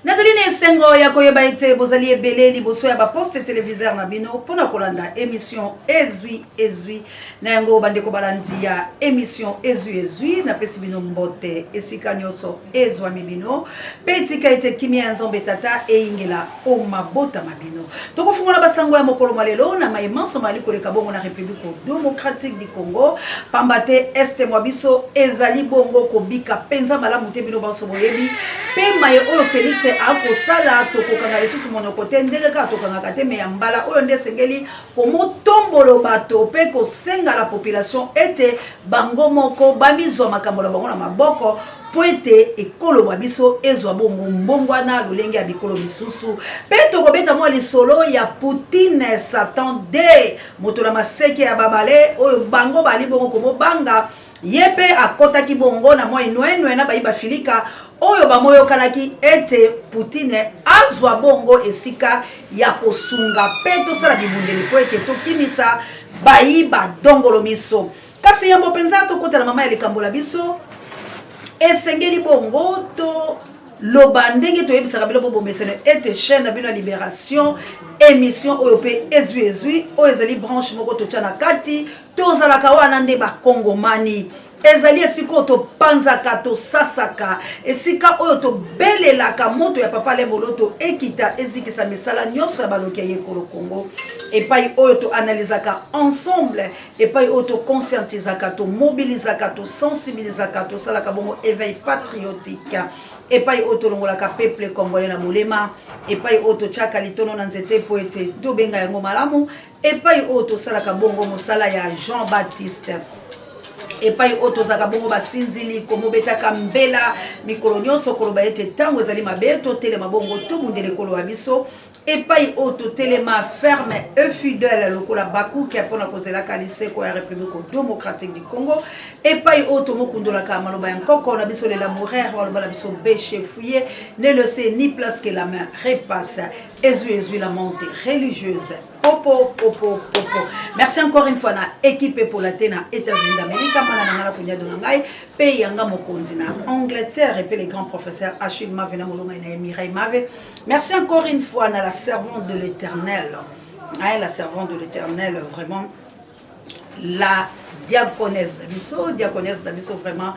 Nazali na esengo ya koyeba ete bozali ebele liboso ya baposte televiseur na bino mpo na kolanda emission Ezwi Ezwi. Na yango bandeko balandi ya emission Ezwi Ezwi, napesi bino mbote esika nyonso ezwami bino, mpe tika ete kimia ya Nzambe Tata eyingela o mabota ma bino. Tokofungola basango ya mokolo mwa lelo na maye manso mazali koleka bongo na Republique Democratique du Congo, pamba te este mwa biso ezali bongo kobika mpenza malamu te, bino banso boyebi mpe maye oyo Felix akosala. Tokokanga lisusu monoko te ndenge kaka tokangaka te, me ya mbala oyo nde esengeli komotombolo bato mpe kosenga la population ete bango moko bamizwa makambo na bango na maboko mpo ete ekolo bwa biso ezwa bongo mbongwana lolenge ya bikolo misusu. Mpe tokobeta mwa lisolo ya Poutine Satan de moto na maseke ya babale oyo bango bali bongo komobanga ye, mpe akotaki bongo na mwa inwenwe na bayi bafilika oyo bamoyokanaki ete Poutine azwa bongo esika ya kosunga mpe tosala bibundeli mpo ete tokimisa bayi badongolo miso. Kasi yambo mpenza tokota na mama ya likambo la biso, esengeli bongo to loba ndenge toyebisaka bino bobomesano ete chaîne na bino ya Liberation, émission oyo mpe Ezwi Ezwi, oyo ezali branche moko totya na kati, tozalaka wana nde bakongomani. Ezali esika oyo topanzaka, tosasaka, esika oyo tobelelaka moto ya Papa Leboloto ekita ezikisa misala nyonso ya baloki ya yekolo Kongo, epai oyo toanalizaka ensemble, epai oyo toconscientisaka, tomobilisaka, tosensibilisaka, tosalaka bongo éveil patriotique, epai oyo tolongolaka peuple congolais na bolema, epai oyo totiaka litono na nzete mpo ete tobenga yango malamu, epai oyo tosalaka bongo mosala ya Jean Baptiste, epai oyo tozalaka bongo basinzili komobetaka mbela mikolo nyonso, koloba ete ntango ezali mabe totelema bongo tobundela ekolo ya biso, epai oyo totelema ferme et fidèle lokola bakuke mpona kozelaka liseko ya République démocratique du Congo, epai oyo tomokundolaka maloba ya nkoko na biso le laboureur, maloba na biso beshe fouye ne laisse ni place que la main repasse. Ezwi Ezwi, la montée religieuse, popo popo popo. Merci encore une fois na équipe epola te na États-Unis d'Amérique, mana na ngala kunyado na ngai mpe yanga mokonzi na Angleterre, epe le grand professeur Achille Mave na molongai na ye Mireille Mave. Merci encore une fois na la servante de l'Éternel, hein, la servante de l'Éternel, vraiment la diaconesse na biso, diaconesse na biso vraiment,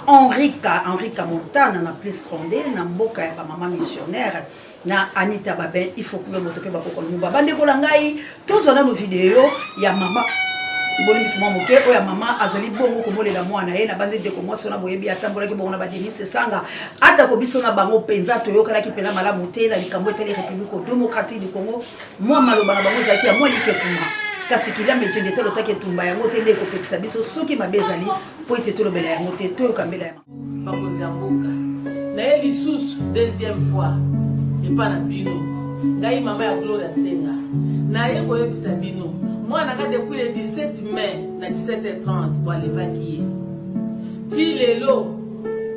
Henrika, Henrika Montana na Plus Ronde na mboka ya bamama missionnaire na Anita Babin Ifokuyo moto mpe bakoko Lumumba. Bandeko na ngai, tozwa nano video ya mama, bolimbisi mwa moke, oyo ya mama azali bongo komolela mwana ye na banzi. Ndeko mwasi wana boyebi atambolaki bongo na badenis Esanga, atako biso na bango mpenza toyokanaki mpenza malamu te na likambo etali République démocratique du Congo. Mwa maloba na bango ezalaki ya mwa likekuma, kasi kiliame ejende tolotaki etumba yango te nde ekopekisa biso soki mabe ezali mpo ete tolobela yango te. Toyoka mbela ya Bakonzi ya mboka, naye lisusu deuxième fois epa na bino. Ngai mama ya Gloria Senga, naye koyebisa bino mwana nga depuis le 17 mai na 17h30 boalevaki ye, ti lelo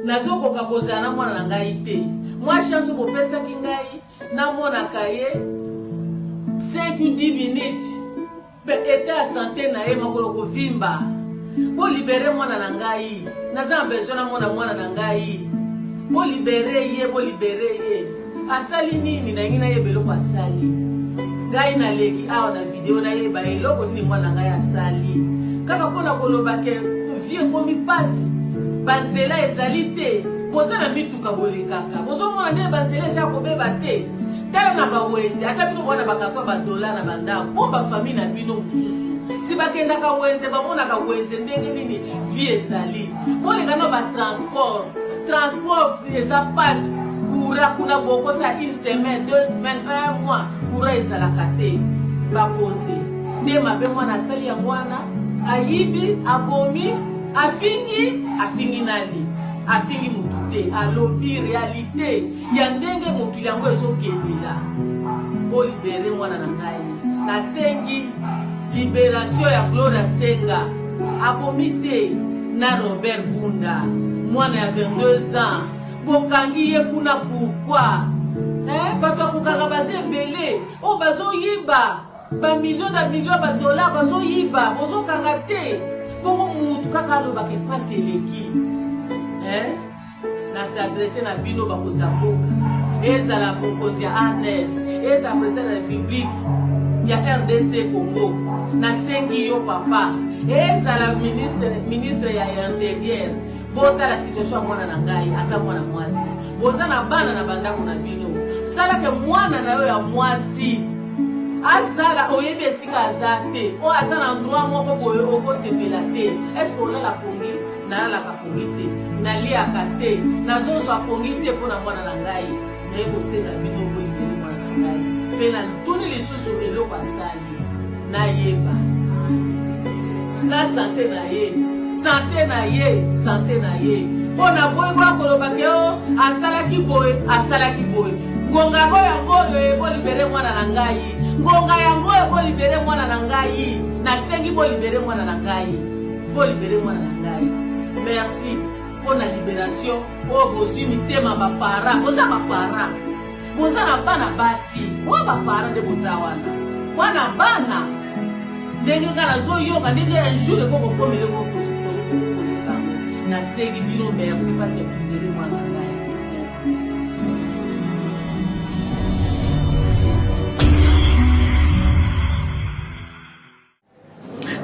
nazokoka kozala na mwana na ngai te. Mwa chance bopesaki ngai namonaka ye 5 ou 10 minutes, mpe etat ya sante na ye makolo kovimba. Bolibere mwana na ngai, naza na besoin namona mwana na ngai. Bolibere ye, bolibere ye. Asali nini? Nalingi nayeba eloko asali. Ngai naleki awa na video, nayeba eloko nini mwana ngai asali, kaka mpona koloba ke vie ekomi mpasi, banzela ezali te. Boza na mituka, bolekaka, bozomona ndenge banzela eza kobeba te. Tala na bawenze, ata bino bwana bakarton badola na bandako mpo bafamille na bino mosusu si bakendaka wenze, bamonaka wenze ndenge nini vie ezali. Boleka na batransport, transport eza mpasi. Courant kuna bokosa une semaine, 2 semaines, un mois, courant ezalaka te. Bakonzi nde mabe mwana asali yango wana, ayibi, abomi, afingi. Afingi nani? Afingi motu te, alobi réalité ya ndenge mokili yango ezokendela. Bolibere mwana na ngai, nasengi libération ya Gloria Senga. Abomi te na Robert Bunda, mwana ya 22 ans, bokangi ye kuna pourquoi? Eh, bato ya kokanga baza ebele oyo bazoyiba bamilio na milio ya badollar, bazoyiba, bozokanga te. Bongo mutu kaka alobaka epasi eleki, eh? Na s'adresse na bino bakonzi ya mboka. Ezala mokonzi ya ANR, ezala president ya Republique ya RDC Congo, nasengi yo papa, ezala ministre, ministre ya interieur, botala situation ya mwana na ngai, aza mwana mwasi. Boza na bana na bandako na bino, salaka mwana na yo ya mwasi azala oyebi esika aza te, oyo aza na endroit moko boye okosepela te. Est-ce que olala pongi? Nalalaka pongi te, naliaka te, nazozwa pongi te mpo na mwana na ngai. Naye kosenga bino bolibele mwana na ngai, mpe natuni lisusu eloko asali nayeba na sante na ye, sante na ye, sante na ye, mpo na boye boya koloba ke o asalaki boye, asalaki boye. Ngonga yango yango oyo ebolibere mwana na ngai, ngonga yango oyo ebolibere mwana na ngai, nasengi bolibere mwana na ngai, bolibere mwana na ngai. Merci mpo na liberation oyo bozwi mitema bapara, boza bapara, boza na bana basi, oyo bapara nde boza wana, wana bana ndenge ngai nazoyoka ndenge un jour ekokokomela ekokoleka yango. Nasengi bino merci parce que bolibere mwana na ngai. Merci.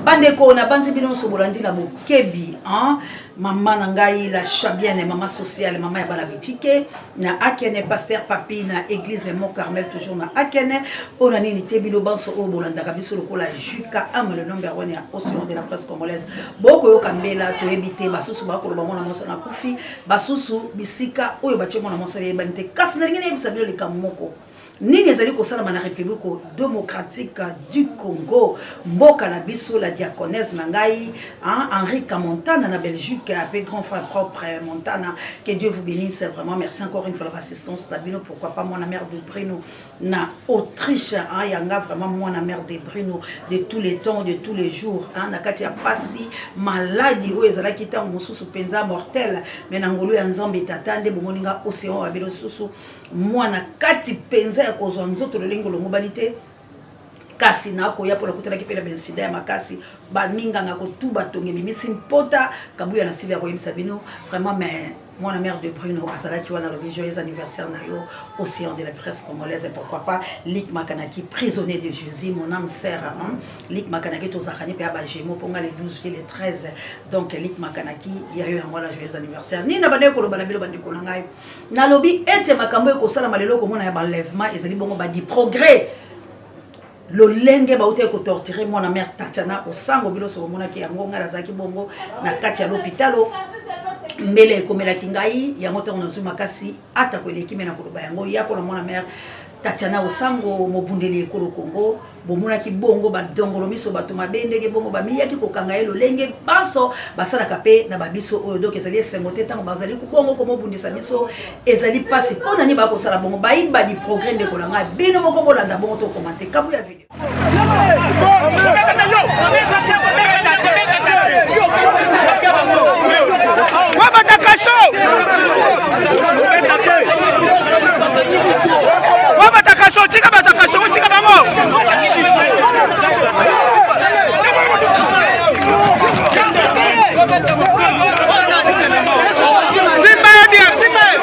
Bandeko, nabanzi bino nyonso bolandi na bokebi, hein? Mama na ngai la Chabienne, mama sociale, mama ya bana bitike na Akene, pasteur Papi na église Mont Carmel, toujours na Akene. Mpo na nini te bino banso oyo bolandaka biso lokola JKM, le number one ya Océan de la presse congolaise, bokoyoka mbela toyebi te. Basusu bakoloba mwana mwasi wana akufi, basusu bisika oyo batie mwana mwasi wana eyebani te. Kasi nalingi nayebisa bino likambo moko. Nini ezali kosalama na République démocratique du Congo, mboka na biso? La diaconesse na ngai, hein, Henri Kamontana na Belgique, pe grand frère propre Montana, que Dieu vous bénisse vraiment. Merci encore une fois l'assistance na bino. Pourquoi pas mwana mère de Bruno na Autriche, hein, yanga vraiment mwana mère de Bruno de tous les temps, de tous les jours, hein, na kati ya pasi maladi oyo ezalaki ntango mosusu mpenza mortel, mais na ngolu ya Nzambe tata nde bomoni nga océan wa bino susu mwana kati mpenza ya kozwa nzoto lolenge olongobani te. Kasi nakoya mpo nakutanaki mpe na bensida ya makasi, baminganga kotuba tonge ebimisi mpota kabuya na sili ya koyebisa bino vraiment. Mais mwana mère de Bruno azalaki wana, alobi joyeux anniversaire na yo, Océan de la presse congolaise. Et pourquoi pas Lik Makanaki, prisonnier de Jésus, mon âme sœur, hein? Lik Makanaki, tozalaka ni mpe ya bagemo mpo nga le 12 ye le 13, donc Lik Makanaki ya yo yango wana, joyeux anniversaire. Nini na bandeki koloba na bino bandeko na ngai? Nalobi ete makambo ekosalama lelo komona ya baenlèvement ezali bongo badi progrès lolenge bautaki kotortire mwana mare Tatiana Osango. Bino so bomonaki yango, ngai nazalaki bongo na kati ya lopitalo, mbele ekomelaki ngai yango ntango nazwi makasi atako eleki me na koloba yango yako na mwana mare Tatiana Osango, mobundeli ekolo Congo. Bomonaki bongo badongolo miso bato mabe ndenge bongo bamiyaki kokanga ye lolenge banso basalaka mpe na babiso oyo. Donc ezali esengo te ntango bazali bongo komobundisa biso, ezali mpasi. Mpo na nini bakosala bongo? Bayiba di progrès. Ndeko na ngai, bino moko bolanda bongo, tokomante kabu ya video. Wabatakasho, tika batakasho, tika bango. Simba ye bien, simba ye.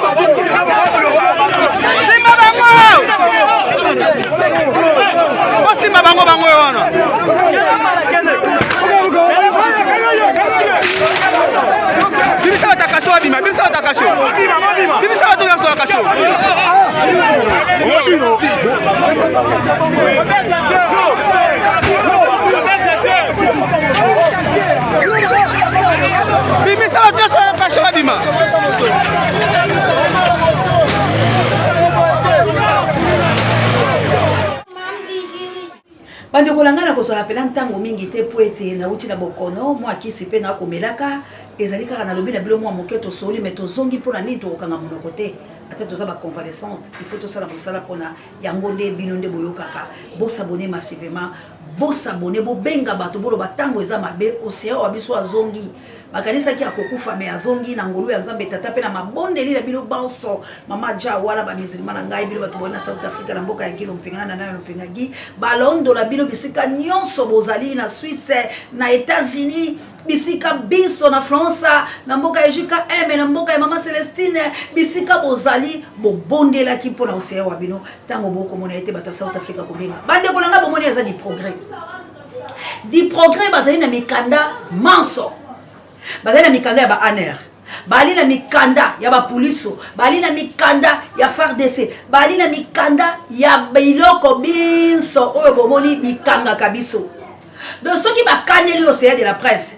Simba bango. Bosimba bango bango wana. Bimisa batakasho abima, bimisa batakasho. Bimisa bato nyonso ya kasho. Bimisa bato nyonso ya kasho babima. Bandeko na ngai, nakozala mpena ntango mingi te mpo ete nauti na bokono mwa kisi mpe nakomelaka ezali kaka. Nalobi na bino mwa moke, tosoli me tozongi. Mpo na nini tokokanga monoko te? Ata toza baconvalescente, il faut tosala mosala mpona yango nde bino nde boyokaka. Bosabone massivement, bosabone, bobenga bato, boloba ntango eza mabe. Océan wa biso azongi, bakanisaki akokufa me azongi na ngolu ya Nzambe tata mpe na mabondeli na bino banso. Mama ja wana bamisilima na ngai, bino bato boi na South Africa, na mboka ya Gilo Mpinga na nana Mpingagi, balondola bino bisika nyonso bozali, na Suisse, na États-Unis. Bisika biso na France, na mboka ya JKM, na mboka ya mama Celestine, bisika bozali bobondelaki mpo na oseya wa bino. Ntango bokomona ete bato ya South Africa kobenga bandeko na ngai, bomoni eza du progrès, du progrès. Bazali na mikanda manso, bazali na mikanda ya ba ANR, bali na mikanda ya bapuliso, bali na mikanda ya FARDC, bali na mikanda ya biloko binso oyo bomoni bikangaka biso. Donc soki bakangeli océan de la presse,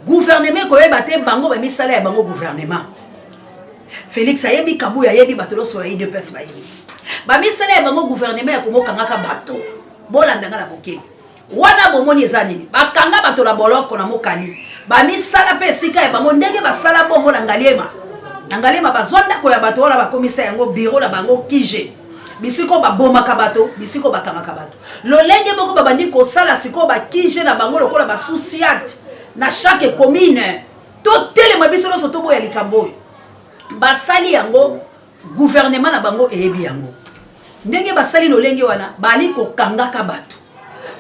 gouvernement ekoyeba te bango bamisala ya bango. Gouvernement Félix ayebi, Kabuya ayebi, bato nyonso ya UDPS bayebi bamisala ya bango. Gouvernement ya Kongo kangaka bato. Bolanda nga na bokebi wana. Bomoni eza nini? Bakanga bato na boloko na mokali, bamisala mpe esika ya bango. Ndenge basala bongo na Ngaliema, na Ngaliema bazwa ndako ya bato wana, bakomisa yango bureau na bango, QG, bisiko babomaka bato, bisiko bakangaka bato. Lolenge moko babandi kosala sikoyo baQG na bango lokola basous-ciat na chaque commune. Totelema biso nyonso, toboya likambo oyo basali yango. Gouvernement na bango eyebi yango. Ndenge basali lolenge wana, bali kokangaka bato,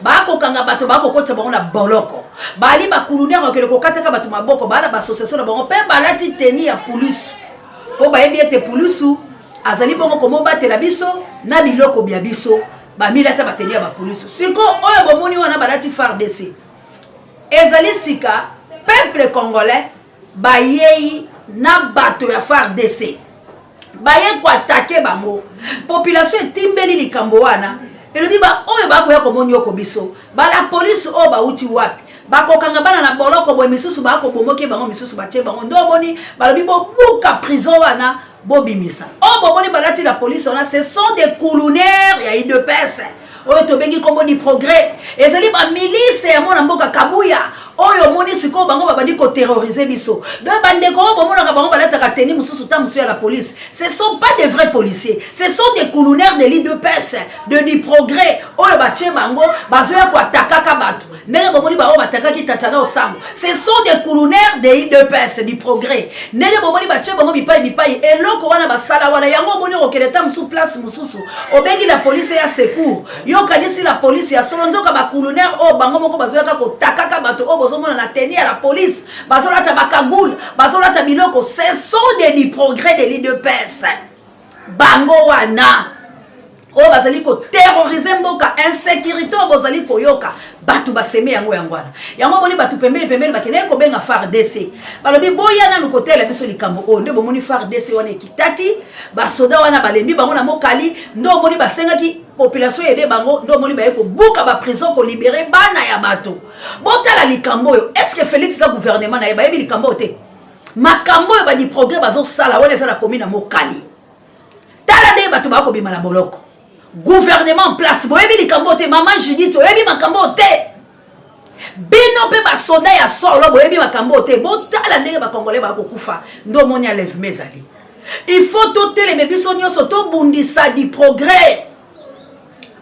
bakokanga bato, bakokotisa bango na boloko. Bali bakulunere, bakende kokataka bato maboko. Baa na baassociation na bango mpe balati tenue ya pulusu, mpo bayebi ete pulusu azali bongo komobatela biso na biloko bya biso. Bamilata batenue ya bapulusu. Siko oyo bomoni wana balati FARDC, ezali sika peuple congolais bayei na bato ya FARDC, baye koattaquer bango. Population etimbeli likambo wana, elobi baoyo bakoya komonioko biso bala polise oyo bauti wapi? Bakokanga bana na boloko boye, misusu bakobomoki bango, misusu batie bango. Nde omoni balobi bobuka prison wana, bobimisa oyo bomoni balati la police wana. Ce sont des kulunaires ya UDPS oyo tobengi kombo du progrès. Ezali bamilice ya mwana mboka Kabuya oyo omoni sikoyo bango babandi koterroriser biso. Donc bandeko oyo bomonaka bango balataka tenue mosusu, ta mosusu ya la police, ce sont pas des vrais policiers, ce sont des kulunaires de l'UDPS, de du progrès, oyo batie bango, bazoya koattaquaka bato. Ndenge bomoni bango batakaki Tatiana Osambo, ce sont des kulunaires de UDPS, du progrès. Ndenge bomoni batie bango bipai bipai, eloko wana basala wana yango. Omoni okokende ta mosusu place mosusu, obengi la police ya secours, yokanisi la police ya solo, nzoka bakulunaire oyo bango moko bazoyaka kotakaka bato. Oyo bozomona na tenue ya la police, bazolata bacagoule, bazolata biloko, ce sont des du progrès, de l'UDPS. Bango wana oyo bazali koterroriser mboka. Insécurité oyo bozali koyoka, bato baseme yango, yango wana. Yango omoni bato pembeni pembeni bakendeki kobenga FARDC, balobi boya nanu kotela biso likambo oyo. Nde bomoni FARDC wana ekitaki, basoda wana balembi bango na mokali. Nde omoni basengaki population ede bango. Nde omoni baye kobuka baprison, kolibérer bana ya bato. Botala likambo oyo. Est ce que Félix na gouvernement na ye bayebi likambo oyo te? Makambo oyo badi progrès bazosala wana eza na komi na mokali. Tala ndenge bato bakobima na boloko. Gouvernement en place, boyebi likambo te? Mama Judith, oyebi makambo te? Bino mpe basoda ya solo, boyebi makambo te? Botala ndenge bakongolais bakokufa. Nde omoni enlèvement ezali. Il faut toteleme biso nyonso, tobundisa du progrès,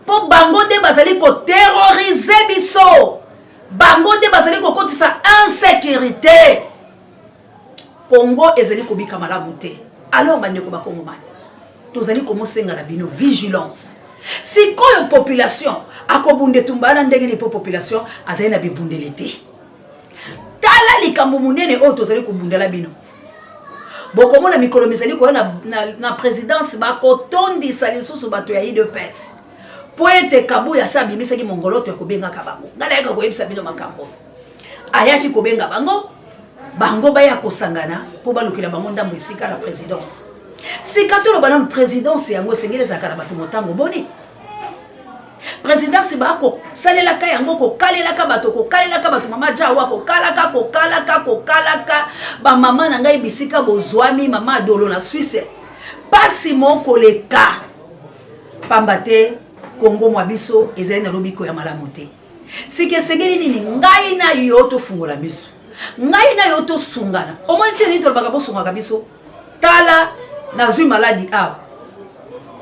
mpo bango nde bazali koterroriser biso, bango nde bazali kokotisa insécurité. Congo ezali kobika malamu te. Alors bandeko bakongomani, tozali komosenga na bino vigilance. Sikoyo population akobunda etumba wana ndenge nini? Mpo population azali na bibundeli te. Tala likambo monene oyo tozali kobundela bino. Bokomona mikolo mizali koya na présidence, bakotondisa lisusu bato ya UDPS, mpo ete Kabuya asa abimisaki mongoloto ya kobengaka bango. Ngai nayaka koyebisa bino makambo. Ayaki kobenga bango, bango baya kosangana mpo balukela bango ndambo esika na présidence. Sika toloba nanu, présidence yango esengeli ezalaka na bato motango boni? Présidence bakosalelaka yango kokalelaka bato, kokalelaka bato. Mama Jawa, kokalaka, kokalaka, kokalaka bamama na ngai bisika bozwami. Mama Adolo na Swisse, pasi mokoleka pamba te. Kongo mwa biso ezali na lobiko ya malamu te. Sika esengeli nini? Ngai na yo tofungola miso, ngai na yo tosungana. Omoni ntina nini tolobaka bosungaka biso? Tala, nazwi maladi awa,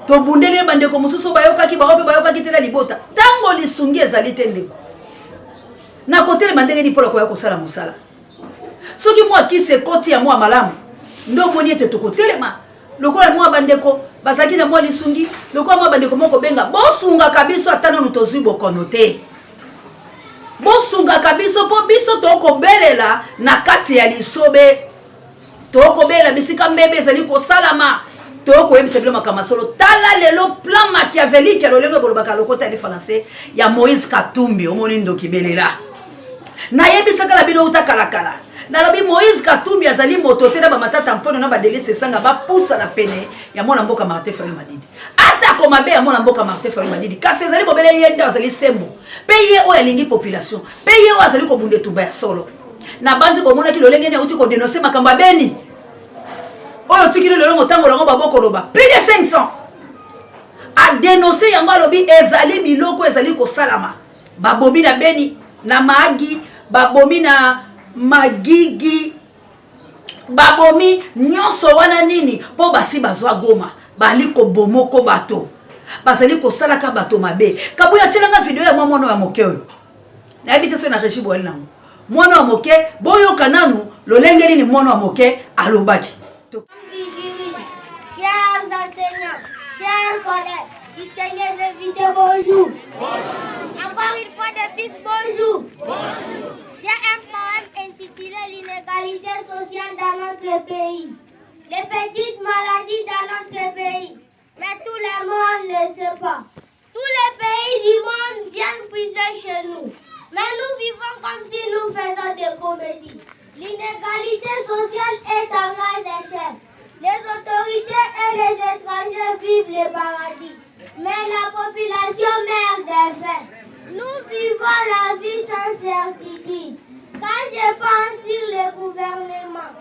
tobundeli. Bandeko mosusu bayokaki, bango mpe bayokaki te na libota. Ntango lisungi ezali te, ndeko, nakotelema ndenge nini mpola koya kosala mosala? Soki mwa kisi ekoti ya mwa malamu, nde omoni ete tokotelema. Lokola mwa bandeko bazalaki na mwa lisungi, lokola mwa bandeko moko kobenga, bosungaka biso ata nanu tozwi bokono te. Bosungaka biso mpo biso tokobelela na kati ya lisobe, tokobelela bisika mbebe ezali kosalama, tokoyebisa bino makambo ya solo. Tala lelo plan machiavelique ya lolenge bolobaka lokota ya lifalanse ya Moïse Katumbi, omoni ndoki belela. Nayebisaka na bino uta kalakala, nalobi Moïse Katumbi azali moto te na bamatata mpono na badelise esanga bapusana pene ya mwana mboka Martin Fayulu Madidi. Atako mabe ya mwana mboka Martin Fayulu Madidi, kasi ezali bobele ye nde azali sembo, mpe ye oyo alingi population, mpe ye oyo azali kobunda etumba ya solo. Nabanzi bomonaki lolenge nini auti kodenonse makambo ya Beni oyo otikili lelo motango yango babokoloba plus de 500 adenonse yango, alobi ezali biloko ezali kosalama, babomi na Beni na Mahagi, babomi na Magigi, babomi nyonso wana nini mpo basi bazwa Goma, bali kobomoko bato, bazali kosalaka bato mabe. Kabuya atielanga video ya mwa mwana ya moke oyo, nayebi te soki na regi boyali nango mwana wa moke, boyoka nanu lolenge nini mwana wa moke alobaki. Chers enseignants, chers collègues, distingués invités, bonjour. Bonjour. Encore une fois de plus, bonjour. Bonjour. J'ai un poème intitulé L'inégalité sociale dans notre pays. Les petites maladies dans notre pays. Mais tout le monde ne sait pas. Tous les pays du monde viennent puiser chez nous. Mais nous vivons comme si nous faisions des comédies. L'inégalité sociale est en grande échelle. Les autorités et les étrangers vivent le paradis. Mais la population meurt de faim. Nous vivons la vie sans certitude. Quand je pense sur le gouvernement,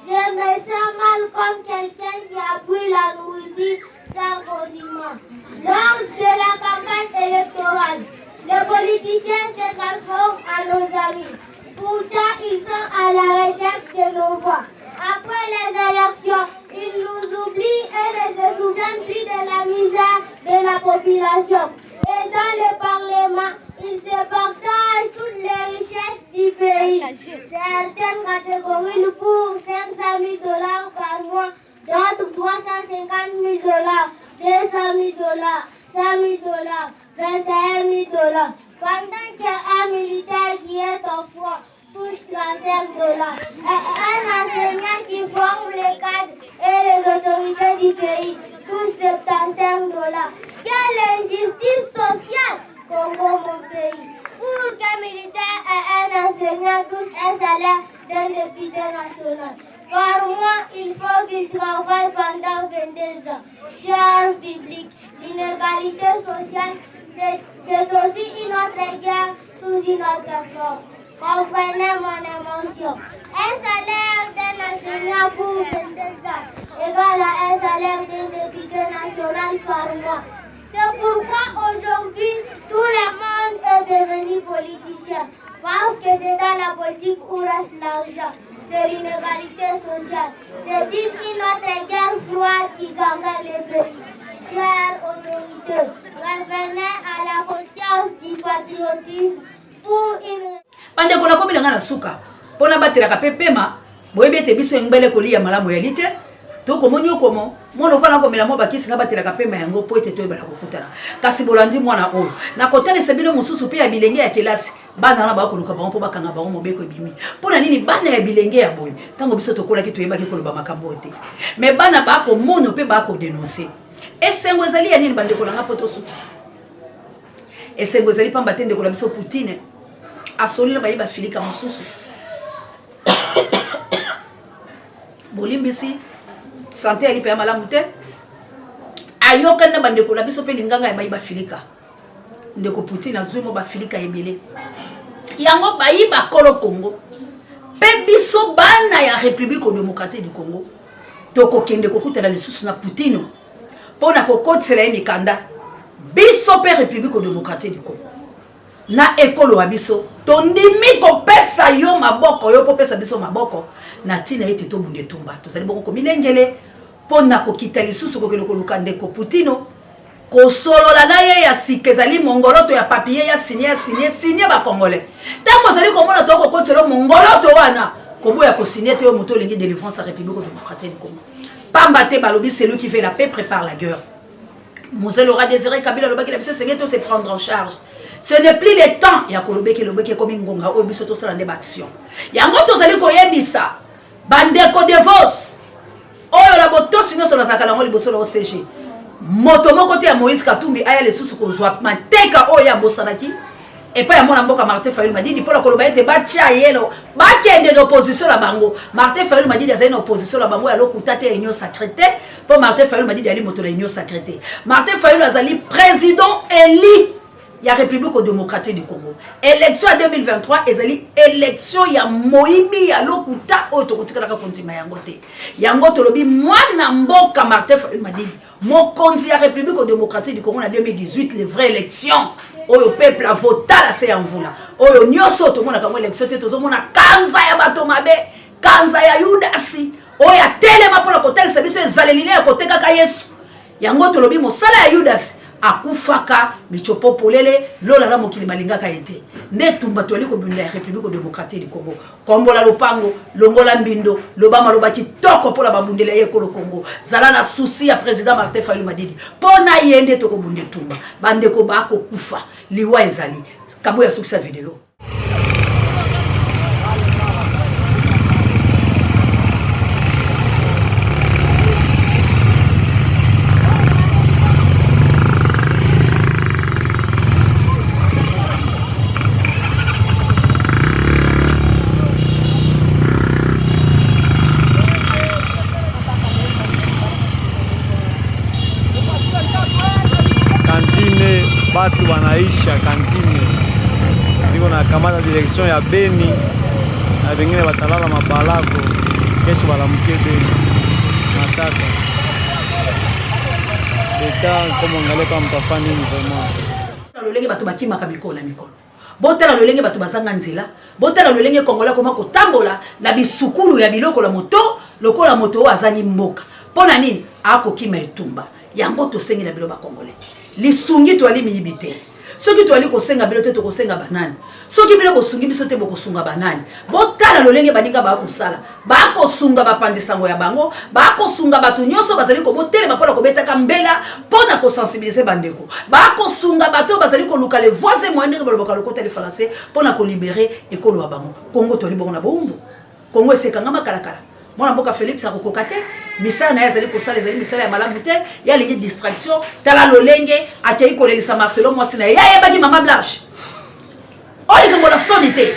je me sens mal comme quelqu'un qui a pris la nourriture sans condiment. Lors de la campagne électorale, les politiciens se transforment en nos amis. Pourtant, ils sont à la recherche de nos voix. Après les élections, ils nous oublient et ne se souviennent plus de la misère de la population. Et dans le Parlement, ils se partagent toutes les richesses du pays. Certaines catégories pour 500 000 dollars par mois, d'autres 350 000 dollars, 200 000 dollars, 100 000 dollars, 21 000 dollars. Pendant qu'un militaire qui est en froid touche 35 dollars. Un enseignant qui forme les cadres et les autorités du pays touche 75 dollars. Quelle injustice sociale, Congo, mon pays. Pour qu'un militaire et un enseignant touchent un salaire d'un député national. Par mois, il faut qu'il travaille pendant 22 ans. Cher public, l'inégalité sociale, c'est aussi une autre guerre sous une autre forme. Comprenez mon émotion. Un salaire d'un enseignant pour 22 ans égale à un salaire d'un député national par mois. C'est pourquoi aujourd'hui, tout le monde est devenu politicien. Parce que c'est dans la politique où reste l'argent. C'est l'inégalité sociale. C'est une autre guerre froide qui gangrène le pays. Chères autorités, revenez à la conscience du patriotisme pour une... Bandeko, nakomi na ngai na suka mpo nabatelaka mpe pema. Boyebi ete biso engbele kolia malamu yali te, tokomoni okomo mwana okola nakomela mwa bakisi, nabatelaka pema yango mpo ete toyebana kokutana. Kasi bolandi mwana oyo, nakotalisa bino mosusu mpe ya bilenge ya kelasi. Bana wana bakoluka bango mpo bakanga bango, mobeko ebimi mpo na nini? Bana ya bilenge ya boye, ntango biso tokolaki toyebaki koloba makambo oyo te, me bana bakomono mpe bakodenonse. Esengo ezali ya nini, bandeko na nga, mpo tosukisa? Esengo ezali pamba te ndeko na biso Poutine asoli na baye bafilika mosusu. Bolimbisi, sante yali mpe ya malamu te. Ayokani na bandeko na biso mpe linganga ya bayi bafilika. Ndeko Poutine azwi mo bafilika ebele yango bayi bakolo Congo, mpe biso bana ya République démocratique du Congo tokokende kokutana lisusu na Poutine mpo na kokotisela ye mikanda. Biso mpe République démocratique du Congo na ekolo ya biso tondimi kopesa yo maboko, yo mpo opesa biso maboko na ntina ete tobunda etumba. Tozali boko komilengele mpo na kokita lisusu kokende koluka ndeko Putino, kosolola na ye ya sika. Ezali mongoloto ya papier ya signe, ya signe signe. Bacongolais, ntango ozali komona tokokotiselo mongoloto wana, koboya kosigne te. Yo moto olingi délivrance ya République démocratique du Congo, pamba te balobi: celui qui veut la paix prépare la guerre. Mzee Laurent Désiré Kabila alobaki na biso esengeli to se prendre en charge. Ce n'est plus le temps ya kolobeki lobeki, ekomi ngonga oyo biso tosala nde baaction. Yango tozali koyebisa bandeko devos oyo na botosi nyonso nazalaka nango liboso na OCG, moto moko te ya Moïse Katumbi aya lisusu kozwa mateka oyo ye abosanaki epai ya mwana mboka Martin Fayulu Madidi mpo na koloba ete batya yelo bakende na opposition na bango. Martin Fayulu Madidi azali na opposition na bango ya lokuta te, ya union sacrée te, mpo Martin Fayulu Madidi azali moto na union sacrée te. Martin Fayulu azali président élu ya République démocratique du Congo. Élection ya 2023 ezali élection ya moyibi ya lokuta oyo tokotikalaka kondima yango te. Yango tolobi mwana mboka Martin Fayulu Madidi mokonzi ya République démocratique du Congo na 2018, les vraies élections oyo peuple avota la se ya mvula oyo nyonso tomonaka yango élection te. Tozomona kanza ya bato mabe, kanza ya Yudasi oyo atelema mpona kotalisa biso ezaleli ne ya kotekaka Yesu. Yango tolobi mosala ya Yudasi akufaka michopo polele, lola na mokili balingaka ye te. Nde etumba toyali kobunda ya République démocratique du Congo. Kombola lopango, longola mbindo, loba maloba kitoko mpo na babundeli ya ye ekolo Congo. Zala na souci ya président Martin Fayulu Madidi, mpo na ye nde tokobunda etumba. Bandeko bakokufa, liwa ezali kabo ya sukisa video. Kantine batu wanaisha kantine, niko na kamata direction ya Beni na bengine batalala mabalako, kesho balamuke Beni matata eta koma angalia kama mtafanya nini vraiment. Lolenge bato bakimaka mikolo na mikolo, botala lolenge bato bazanga nzela, botala lolenge Kongola akoma kotambola na bisukulu ya biloko na moto lokola moto oyo azangi mboka. Mpo na nini akokima etumba? Yango tosengi na bino bakongole lisungi, toyali miyibi te. Soki toyali kosenga bino te, tokosenga banani? Soki bino bosungi biso te, bokosunga banani? Botala lolenge baninga bakosala, bakosunga bapanzi sango ya bango, bakosunga bato nyonso bazali komotelema mpo na kobetaka mbela mpo na kosensibiliser bandeko, bakosunga bato oyo bazali koluka les voies et moyens, ndenge balobaka lokota lifalanse, mpo na kolibere ekolo ya bango Kongo. Toyali bongo na bowumbu. Kongo esekangama kalakala. Mwana mboka Felix akokoka te, misala na ye azali kosala ezali misala ya malamu te. Ye alingi distraction. Tala lolenge akei kolelisa Marcelo mwasi na ye, ye ayebaki mama Blanche oyo likambo na soni te.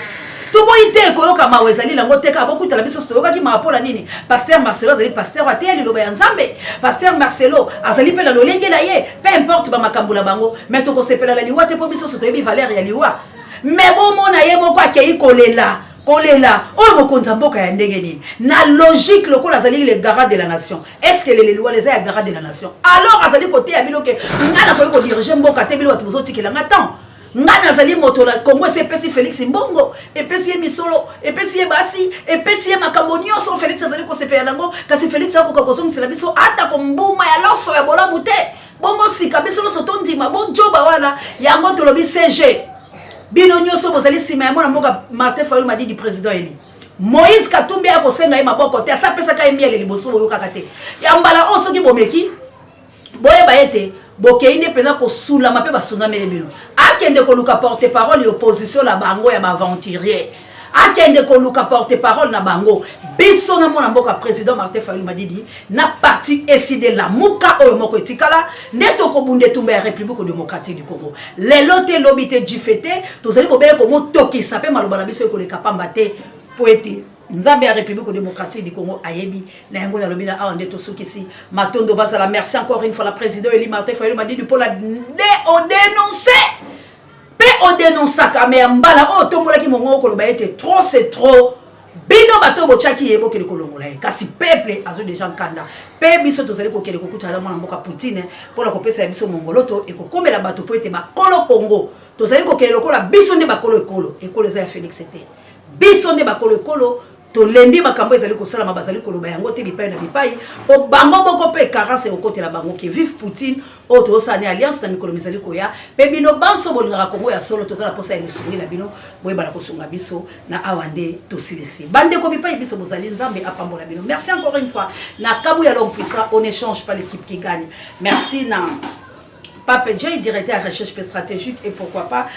Toboyi te koyoka mawa, ezali nango te kaka bokutana biso toyokaki mawa. Mpo na nini? Pasteur Marcelo azali pasteur, ateya liloba ya Nzambe. Pasteur Marcelo azali mpe na lolenge na ye, peu importe bamakambo na bango, mais tokosepela na liwa te, mpo biso nyonso toyebi valeur ya liwa. Mais bomona ye moko akei kolela kolela oyo mokonzi ya mboka ya ndenge nini? Na logique, lokola azali le garant de la nation, est ce que leleli wana eza ya garant de la nation? Alors azali koteya bino ke ngai nakoki kodiriger mboka te, bino bato bozotikela nga temps, ngai nazali moto na Kongo. Esi epesi Félix mbongo, epesi ye misolo, epesi ye basi, epesi ye makambo nyonso. Félix azali kosepela nango, kasi Félix akoka kozongisela biso atako mbuma ya loso ya bolamu te. Bongo sika biso nyonso tondima bojoba wana? Yango tolobi CG, bino nyonso bozali nsima ya mwana mboka Martin Fayulu Madidi, président élu, Moïse Katumbi akosenga ye maboko te. Asa apesaka ye miele liboso, boyokaka te. Ya mbala oyo soki bomeki, boyeba ete bokei nde mpenza kosulama mpe basungameli bino. Akende koluka porte parole ya opposition na bango ya baaventurier, akende koluka porte parole na bango. Biso na mwana mboka président Martin Fayulu Madidi na parti Ecidé Lamuka oyo moko etikala nde tokobunda etumba ya République démocratique du Congo. Lelo te, lobi te, jife te, tozali bobele komotokisa mpe maloba na biso ekoleka pamba te, mpo ete Nzambe ya République démocratique du Congo ayebi na yango. Nalobi na awa nde tosukisi. Matondo bazala. Merci encore une fois la président élu Martin Fayulu Madidi mpo na nde odénonce mpe odénonsaka. Me ya mbala oyo otombolaki mongo okoloba ete trop c'est trop. Bino bato botiaki ye, bokende kolongola ye, kasi peuple azwi deja nkanda. Mpe biso tozali kokende kokutana na mwana mboka Poutine mpona kopesa ya biso mongoloto ekokomela bato, mpo ete bakolo Kongo tozali kokende lokola biso nde bakolo ekolo. Ekolo eza ya Félix te, biso nde bakolo ekolo. Tolembi makambo ezali kosalama, bazali koloba yango te bipai na bipai, mpo bango moko mpe carence ekokotela bango. Ke vive Poutine oyo tozosala ne alliance na mikolo mizali koya. Mpe bino banso bolingaka Kongo ya solo, toza na posa ya lisungi na bino, boyebana kosunga biso. Na awa nde tosilisi. Bandeko bipai biso bozali, Nzambe apambola bino. Merci encore une fois na Kabu ya l'homme puissant, on échange pas l'équipe qui gagne. Merci na Pape Jay, directeur ya recherche pe stratégique et pourquoi pas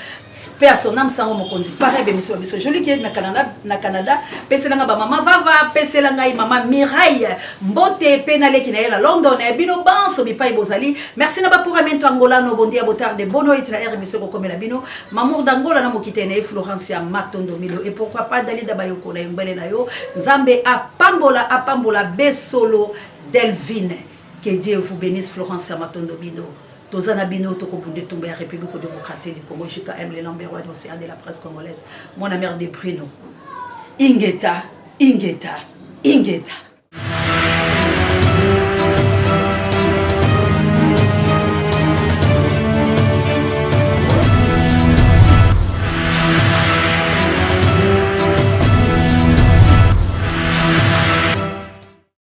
pe à son âme sango mokonzi pareil be mission biso joli qui est na Canada na Canada pesela nga ba mama vava pesela ngai mama Mireille mbote pe na leki na ye na London eh, bino banso bipai bozali merci na ba pour amento angolano bon dia botarde bono et na air mission kokomela bino Mamour d'Angola na mokite na ye Florencia Matondo Milo et pourquoi pas Dalida Bayoko na yongbele na yo Nzambe apambola apambola besolo Delvine. Que Dieu vous benisse Florence ya Matondo bino. Toza na bino tokobunda etumba ya République démocratique du Congo JKM le Lambert roi d'océan de la presse congolaise. Mwana mère de Bruno. Ingeta, ingeta, ingeta.